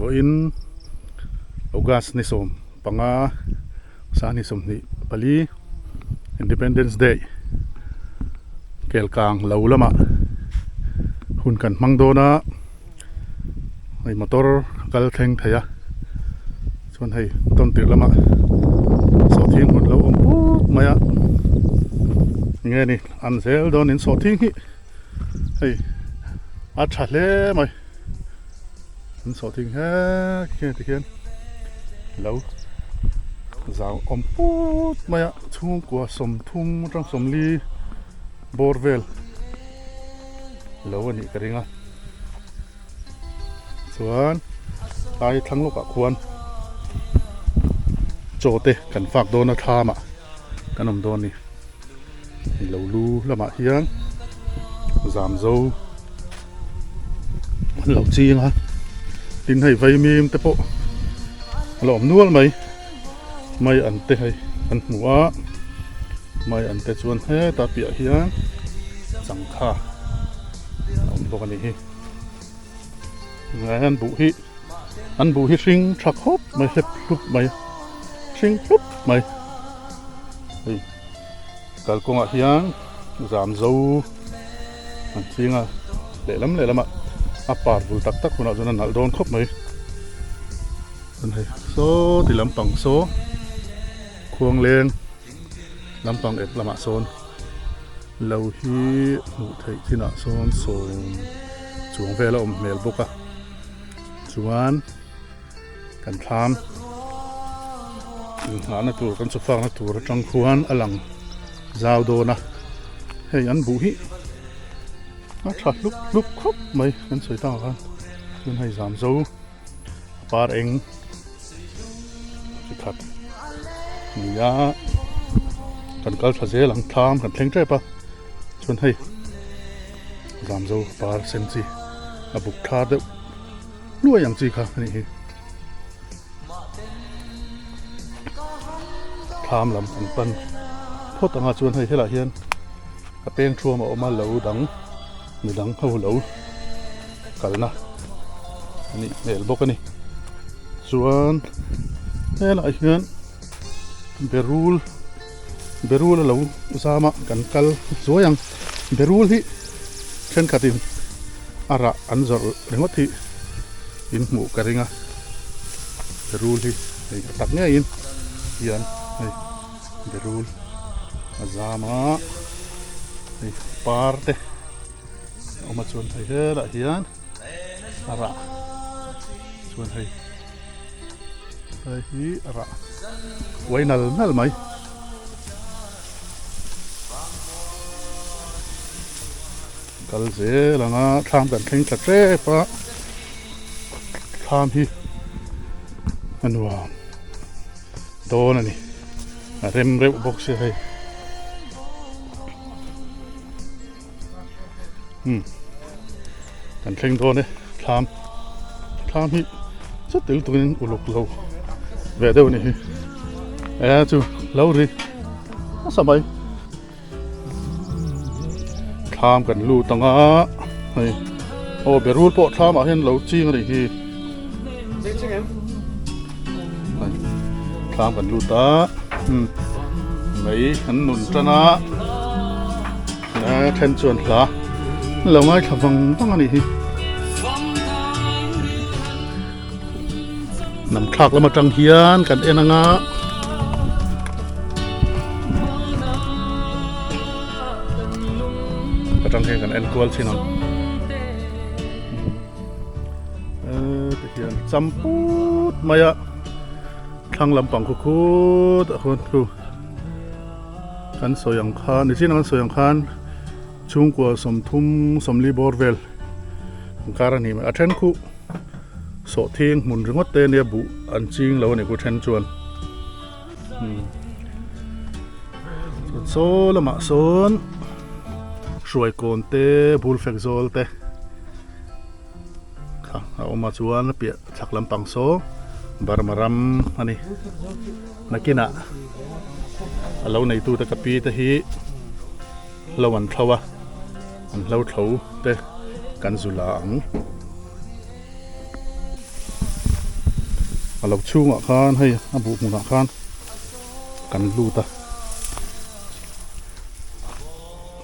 Vawiin August ni 15 sani 24 Independence Day Kelkang lo lamah hun kan hmang dawn a hei motor a kal thleng thei a chuan hei tawn tirh lamah sawhthing hmun lo awm put mai a enge ni an zel dawn in sawhthing hi hei a tha hle mai an sawhthing he khi tikhian lo zau awm put mai a chhungkua 30 atang 40 bawr vel lo a nih ka ring a chuan tlai thlang lawkah khuan chaw te kan fak dawn a thlam ah kan awm dawn a ni. Lo lu lamah hian zam zo an lo ching a tin hei vaimim te pawh a lo awm nual mai mai an te hei an hmu a mai an te chuan heta piah hian changkha a awm bawk a ni hi an buh hi an buh hi hring tha khawp mai hlep hlup mai hring hlup mai hei. Kalkawngah hian zam zo an ching a, lehlam lehlamah a par bul tak tak hunah chuan a nalh dawn khawp mai. Chuan hei saw ti lampang saw khuang leng lampang ep lamah sawn lo hi hmuh theih chinah sawn sawm chuang vel a awm hmel bawk a chuan. Kan thlam inghahna tur kan chawfakna tur atang khuan a lang zau dawn a, hei an buh hi a tha hlup hlup khawp mai kan sawi tak ah khan chuan hei zam zo a par eng chi khat a ni a kan kal tha zel ang thlam kan thleng tep a chuan hei zam zo par sen chi a buk thar deuh. Hnuai ang chi kha a nih hi. Thlam lam an pan phawt anga chuan hei helaiah hian a peng thuam a awm a lo dang midang ho lo kalna a nih hmel bawk a ni. Chuan helaiah hian berul berul a lo zam a kan kal zuai ang berul hi thenkhatin a rah an zawrh ringawt hi in hmuh ka ring a berul hi hei a tak ngeiin hian hei berul a zam a hei par te a awm a chuan hei helaiah hian a rah chuan hei hei hi a rah uai nal nal mai. Kal zel ang a thlam kan thleng thla tep a thlam hi a nuam dawn a ni a rem reuh bawk sia hei umm kan thleng dawn e thlam thlam hi chuti lutuk in uluk lo ve deuh a ni hi e chu lo ri nasa mai. Thlam kan lut ang a hei aw berul pawh thlam ah hian lo ching a nih hi thlam kan lut a mei an nun tan a then chuan hla lo ngaithla vang vang a nih hi Hnam thlak lam atang hian kan en anga atang hian kan en kual thin ang ti hian champut mai a thlang lampang khu khut a hun khu kan sawi ang khan nichin ang kan sawi ang khan chhungkua 30 40 bawr vel an kar a ni mai a then khuh Sawhthing hmun ringawt te ania buh an ching lo a ni ku then chuan chuan saw lamah sawn hruai kawn te bul fek zawl te kha a awm a chuan a piah chhak lampang saw Burma ram a ni nakinah a lo neitu te ka pi te hi hlo an thlo a an hlo thlo te kan zu la ang. A lo chhungah khan hei a buh hmunah khan kan lut a,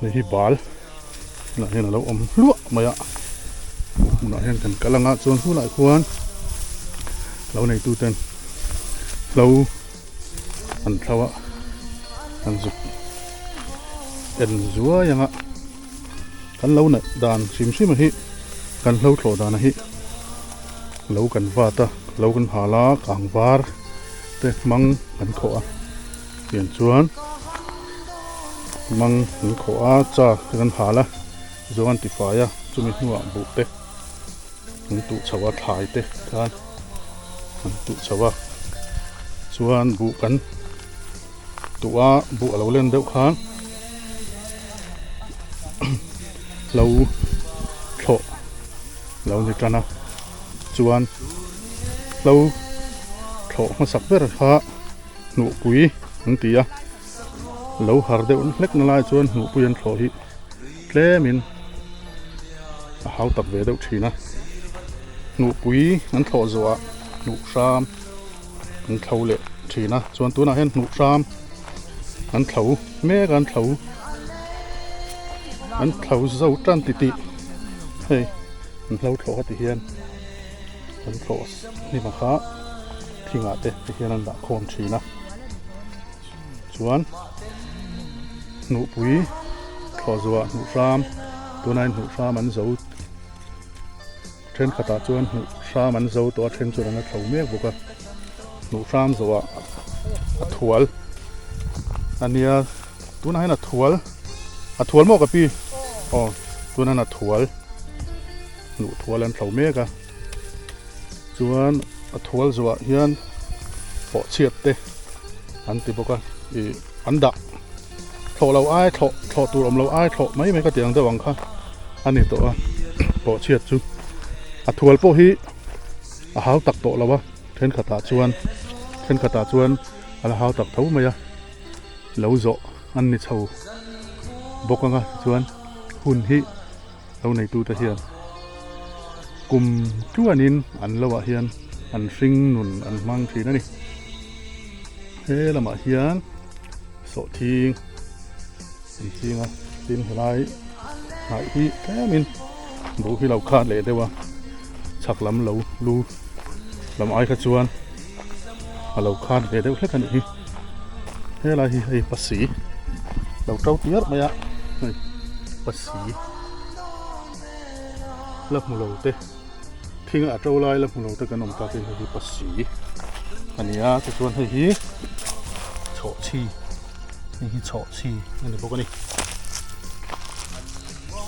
hei hi bal lah hian a lo awm hluah mai a, buh hmunah hian kan kal ang a chuan hunah khuan lo neitu ten hlo an thlo a an zuk en zuai ang a. Kan lo neih dan hrim hrim a hi kan hlo thlawh dan a hi lo kan vat a lo kan hal a kang var te hmang kan khawh a tiang chuan hmang kan khawh a char te kan hal a zawng an tifai a chumi hnuah buh te an tuh chho a thlai te khan an tuh chho a chuan buh kan. Tuh a buh a lo len deuh khan lo thlawh lo ni tan a chuan hlo thlawh hmasak ber kha hnuhpui an ti a lo har deuh hlek na lai chuan hnuhpui an thlawh hi tlemin a hau tak ve deuh thin a hnuhpui an thlawh zawhah hnuh hram. An thlo leh thin a chuan tunah hian hnuh hram an thlo mek a an thlo an thlo zo tan ti tih hei an hlo thlawh a ti hian an thlawh hnim a kha thingah te ti hian an dah khawm thin a chuan hnuhpui thlawh zuah hnuh hram tunah hian hnuh hram an zo. Thenkhatah chuan hnuh hram an zo tawh a, then chuan an la thlo mek bawk a. Hnuh hram zawhah a thual a nia, tunah hian a thual, a thual maw ka pi? Aw, tunah hian a thual, hnuh thual an thlo mek a. Chuan a thual zawhah hian pawhchhiat te an ti bawk a, ih an dah thlawh lo ai thlawh thlawh tur awm lo ai thlawh mai mai ka ti ang deuh ang kha a ni tawh a pawh chhiat chu a thual pawh hi a hau tak tawh lo a thenkhatah chuan thenkhatah chuan a la hau tak tho mai a lo zawh an ni chho bawk anga chuan hun hi lo neitute hian kum tluanin an lo ah hian an hring nun an hmang thin a ni he lamah hian sawhthing an ching a tin helai hnaih hi tlemin buh hi lo khat leh deuh a chhak lam lo lu lam ai kha chuan a lo khat ve deuh hlek a nih hi helai hi hei pasi lo to tiar mai a hei pasi la hmu lo te thing a to lai la hmu lo te kan awm tak in hei hi pasi a ni a tichuan hei hi chhawhchhi hei hi chhawhchhi a ni bawk a ni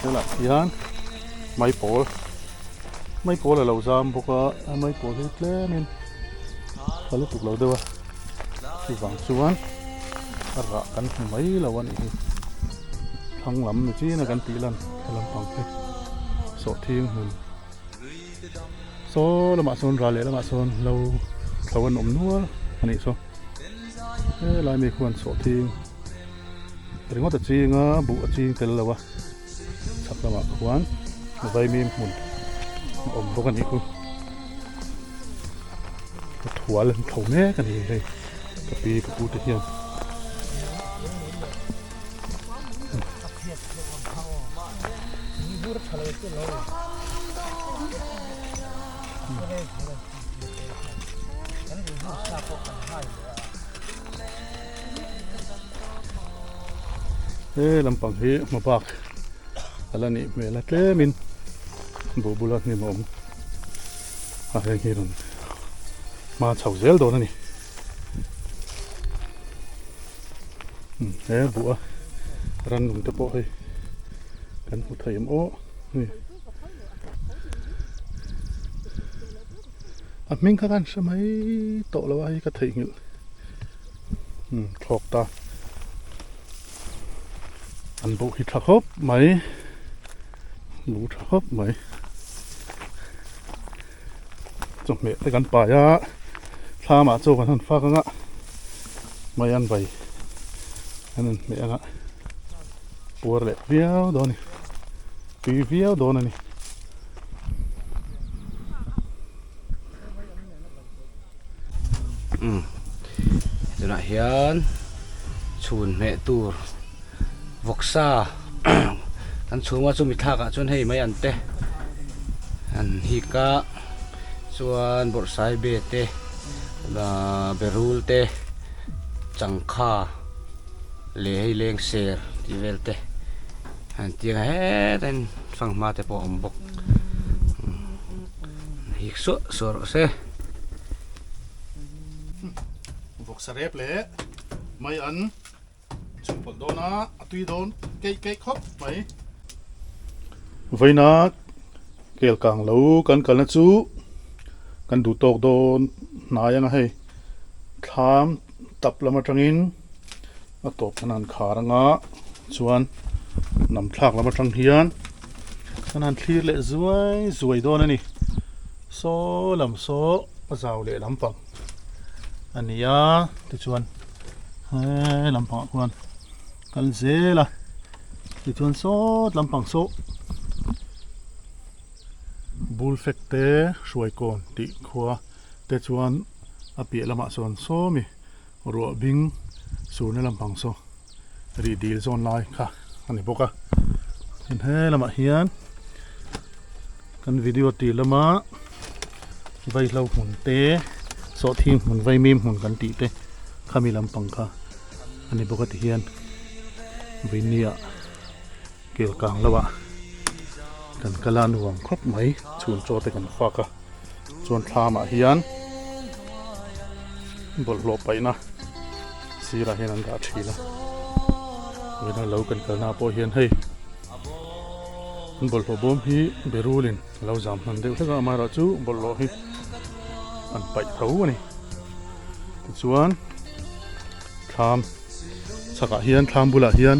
helaiah hian maipawl Maipawl a lo zam bawk a, a maipawl hi tlemin tha lutuk lo deuh a, chuvang chuan a rah kan hmu mai lo a nih hi. Thlang lam ni chin a kan tih lan he lampang hi sawhthing hmun saw lamah sawn ral leh lamah sawn lo thlo an awm nual a nih saw helai mi khuan sawhthing ringawt a ching a buh a ching tel lo a. Chhak lamah khuan vaimim hmun a awm bawk a nih chu. A thual an tho mek a ni hei ka pi ka pu te hian. He lampang hi hma bak a la nih hmel a tlemin buh bula hnim a awm a heng hi rawn hma chho zel dawn a ni he buh a rannung te pawh hei kan hmu thei em aw hei a hming kha kan hre mai tawh lo a hei ka theihnghilh. Thlawk ta an buh hi tha khawp mai buh tha khawp mai chawhmeh te kan pai a thlam ah chaw kan han fak ang a mai an vai an han hmeh ang a puar leh viau dawn a ni tui viau dawn a ni. Umm tunah hian chhun hmeh tur vawksa kan chhung a chumi thlak ah chuan hei mai an te an hik a chuan bawrhsai be te ahh berul te changkha leh hei lengser tih vel te an tiang a hetain fanghma te pawh a awm bawk hik suah suah rawh se. Vawksa rep leh mai an chhun pawlh dawn a, a tui dawn keih keih khawp mai. Vawiina kel kang lo kan kalna chu kan duh tawk dawn hnai anga hei thlam tap lam atangin a tawp khan an khar anga chuan nam thlak lam atang hian kan han thlir leh zuai zuai dawn a ni. Saw lam saw a zau leh lampang a ni a tichuan he lampangah khuan kal zel a tichuan sawt lampang saw bul fek te hruai kawn tih khua te chuan a piah lamah sawn sawmi ruah bing surna lampang saw rih dil zawn lai kha a ni bawk a chuan he lamah hian kan video tir lama vaihlo hmun te sawhthing hmun vaimim hmun kan tih te khami lampang kha a ni bawk a tihian veinia kel kang lo ah kan kal a nuam khawp mai chhun chaw te kan fak a chuan thlam ah hian bawlhhlawh paihna sirah hian an dah thin a vawiin a lo kan kalna pawh hian hei an bawlhhlawh bawm hi berulin a lo zam hman deuh hlek a amaherawhchu bawlhhlawh hi an paih tho a ni tichuan thlam chhakah hian thlam bulah hian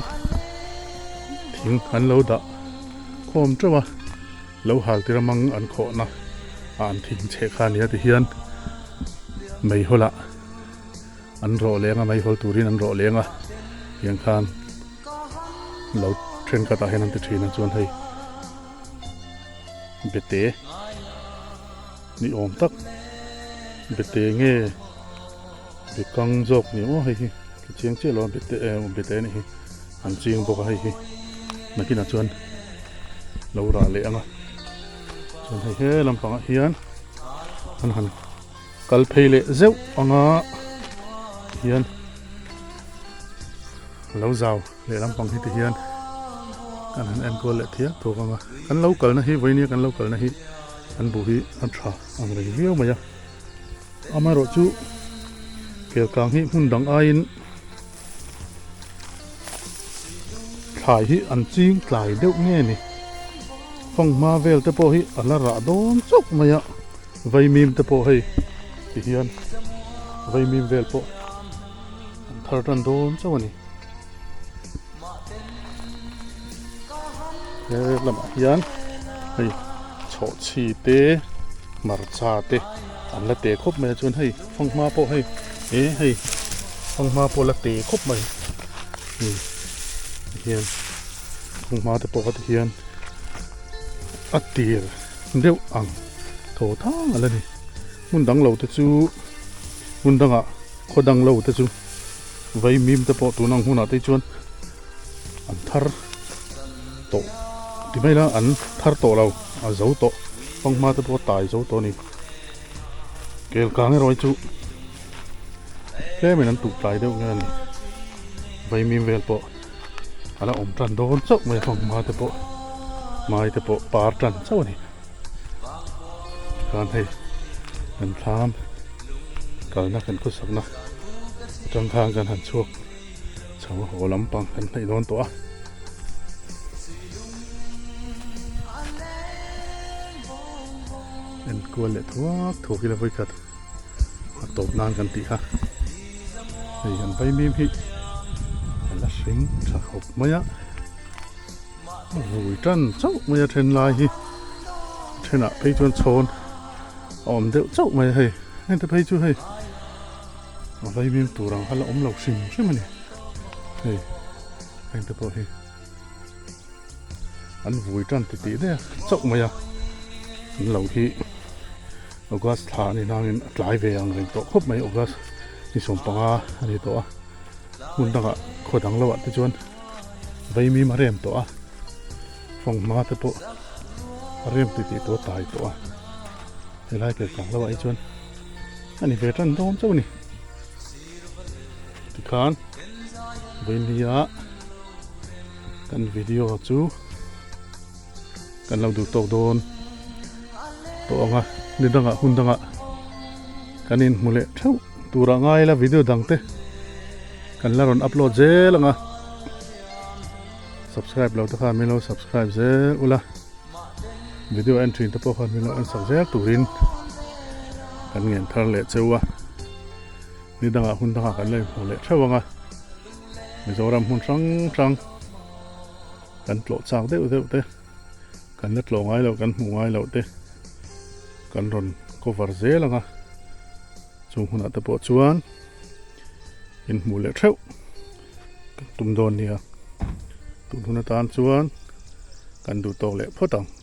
thing an lo dah khawm teuh a. Lo hal tir amang an khawhna ah an thing chheh kha a nia ti hian meihawl ah an rawh leng a meihawl turin an rawh leng a tiang khan lo thenkhat ah hian an ti thin a chuan hei bete ni awm tak bete nge bekang zawk ni maw hei hi ka chiang chiah lo a bete bete a nih hi. An ching bawk a hei hi nakinah chuan lo rah leh ang a chuan hei he lampangah hian an han kal phei leh zeuh ang a hian lo zau leh lampang hi ti hian kan han enkawl leh thiam thawk ang a kan lo kalna hi vawinia kan lo kalna hi an buh hi a tha ang reng viau mai a amaherawhchu kelkang hi hmun dang aiin. Thlai hi an ching tlai deuh nge ni? Fanghma vel te pawh hi a la rah dawn chauh mai a, vaimim te pawh hei ti hian vaimim vel pawh an thar tan dawn chauh a ni. He lamah hian hei chhawhchhi te hmarcha te an la te khawp mai a chuan hei fanghma pawh hei he hei. Fanghma pawh la te khawp mai hian fanghma te pawh kha ti hian a tir deuh ang thaw thang a la ni hmun dang lo te chu hmun dangah khaw dang lo te chu vaimim te pawh tun ang hunah te chuan an thar tawh ti mai la an thar tawh lo a zo tawh fanghma te pawh a tai zo tawh a ni kel kang erawh hi chu. Tlemin an tuk tlai deuh nge a ni. Vaimim vel pawh a la awm tan dawn chauh mai a fanghma te pawh mai te pawh par tan chauh a ni. Tikhan hei kan thlam kalna kan khawsakna atang khan kan han chhuak chho a haw lampang kan hnaih dawn tawh a. Enkual leh thuak thuak ila vawikhat. A tawp nan kan tih kha hei an vaimim hi a la hring tha khawp mai a a vui tan chauh mai a then lai hi a thenah phei chuan chhawn a awm deuh chauh mai a hei heng te phei chu hei a vaimim tur ang kha la awm lo hrim hrim a ni hei heng te pawh hi. An vui tan ti tih der chauh mai a, an lo hi August thla a ni nangin a tlai ve ang reng tawh khawp mai August ni 15 a ni tawh a hmun dangah khaw dang lohah te chuan vaimim a rem tawh a fanghma te pawh a rem ti tih tawh a tai tawh a helai kelkang lohah hi chuan a ni ve tan dawn chauh a ni tikhan vaimia kan video chu. Kan lo duh tawk dawn tawh ang a, ni dangah hun dangah kan inhmu leh theuh tur ah ngai ila video dang te kan la rawn upload zel ang a, subscribe lo te khan min lo subscribe zel ula, video en thin te pawh khan min lo en sak zel turin kan ngen thar leh cheu a, ni dangah hun dangah kan la inhmu leh theuh ang a, Mizoram hmun hrang hrang. Kan tlawh chak deuh deuh te, kan la tlawh ngai loh, kan hmuh ngai loh te kan rawn cover zel ang a, chung hunah te pawh chuan in hmuh leh theuh kan tum dawn nia, tun hun atan chuan kan duh tawk leh phawt ang.